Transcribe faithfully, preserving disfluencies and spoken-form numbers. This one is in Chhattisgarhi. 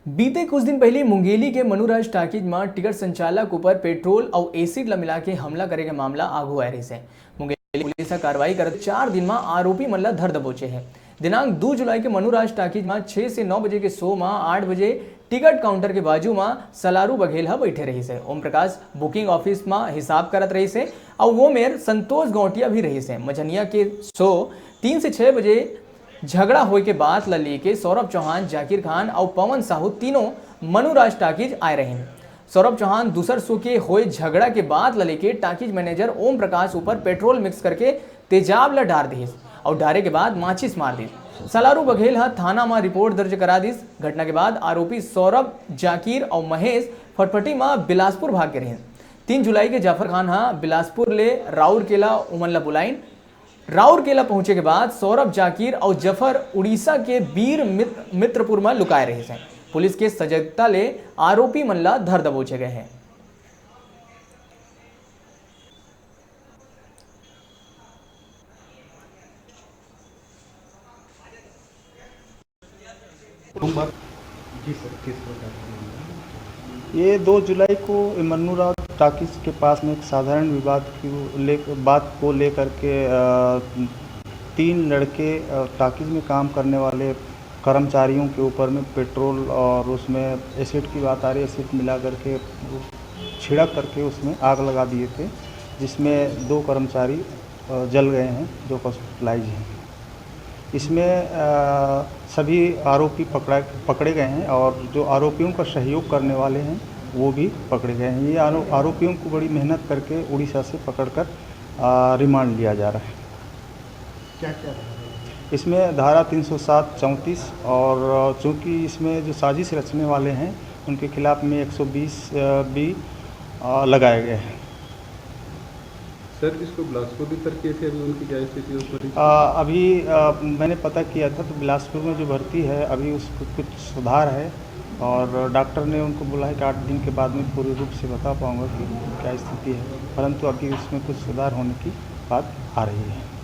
बीते कुछ दिन पहिली मुंगेली के मनुराज टाकीज म टिकट संचालक ऊपर पेट्रोल अउ एसिड ल मिला के हमला करे के मामला आघू आए रहिस हे। मुंगेली पुलिस ह कार्रवाई करत चार दिन म आरोपी मन ल धर दबोचे हे। दिनांक दू जुलाई के मनुराज टाकीज म छह से नौ बजे के शो म आठ बजे टिकट काउंटर के बाजू म सलारू बघेल ह बइठे रहिस हे। ओम प्रकाश बुकिंग ऑफिस म हिसाब करत रहिस हे अउ वो मेर संतोष गौटिया भी रहिस हे। मझनिया के शो तीन से छह बजे झगड़ा होए के बात ल लेके सौरभ चौहान, जाकिर खान अउ पवन साहू तीनों मनुराज टाकीज आए रहिन। सौरभ चौहान दूसर शो के होए झगड़ा के बात ल लेके टाकीज मैनेजर ओम प्रकाश ऊपर पेट्रोल मिक्स करके तेजाब ल डार दिस अउ डारे के बाद माचिस मार दिस। सलारू बघेल ह थाना म रिपोर्ट दर्ज करा दिस। घटना के बाद आरोपी सौरभ, जाकिर अउ महेश फटफटी म बिलासपुर भाग गे रहिन। तीन जुलाई के जाफर खान ह बिलासपुर ले राउरकेला उमन ल बुलाइन। राउरकेला पहुंचे के बाद सौरभ, जाकिर अउ जफर उड़ीसा के बीर मित्र-, मित्रपुर म लुकाए रहिस हे। पुलिस के सजगता ले आरोपी मन ल धर दबोचे गए हे। सोमवार। जी सर, किस प्रकार का मामला है? ये दो जुलाई को इमन्नू राव टाकीज के पास में एक साधारण विवाद की ले, बात को लेकर के, अ, तीन लड़के, अ, टाकीज में काम करने वाले कर्मचारियों के ऊपर में पेट्रोल और उसमें एसिड की बात आ रही है, एसिड मिला करके छिड़क करके उसमें आग लगा दिए थे, जिसमें दो कर्मचारी, अ, जल गए हैं, जो हॉस्पिटलाइज हैं। इसमें, अ, सभी आरोपी पकड़ा, पकड़े गए हैं और जो आरोपियों का सहयोग करने वाले हैं, वो भी पकड़े गए हैं। ये आरो-, आरोपियों को बड़ी मेहनत करके उड़ीसा से पकड़कर, अ, रिमांड लिया जा रहा है। क्या क्या धारा है? इसमें धारा तीन सौ सात, चौंतीस और चूँकि इसमें जो साजिश रचने वाले हैं, उनके खिलाफ में एक सौ बीस, अ, बी, अ, लगाए गए हैं। सर, जिसको बिलासपुर रेफर किए थे, अभी उनकी क्या स्थिति है उस मरीज की? अ, अभी, अ, मैंने पता किया था, तो बिलासपुर में जो भर्ती है, अभी उसको कुछ सुधार है और डॉक्टर ने उनको बोला है कि आठ दिन के बाद में पूरे रूप से बता पाऊँगा कि क्या स्थिति है, परंतु अभी उसमें कुछ सुधार होने की बात आ रही है।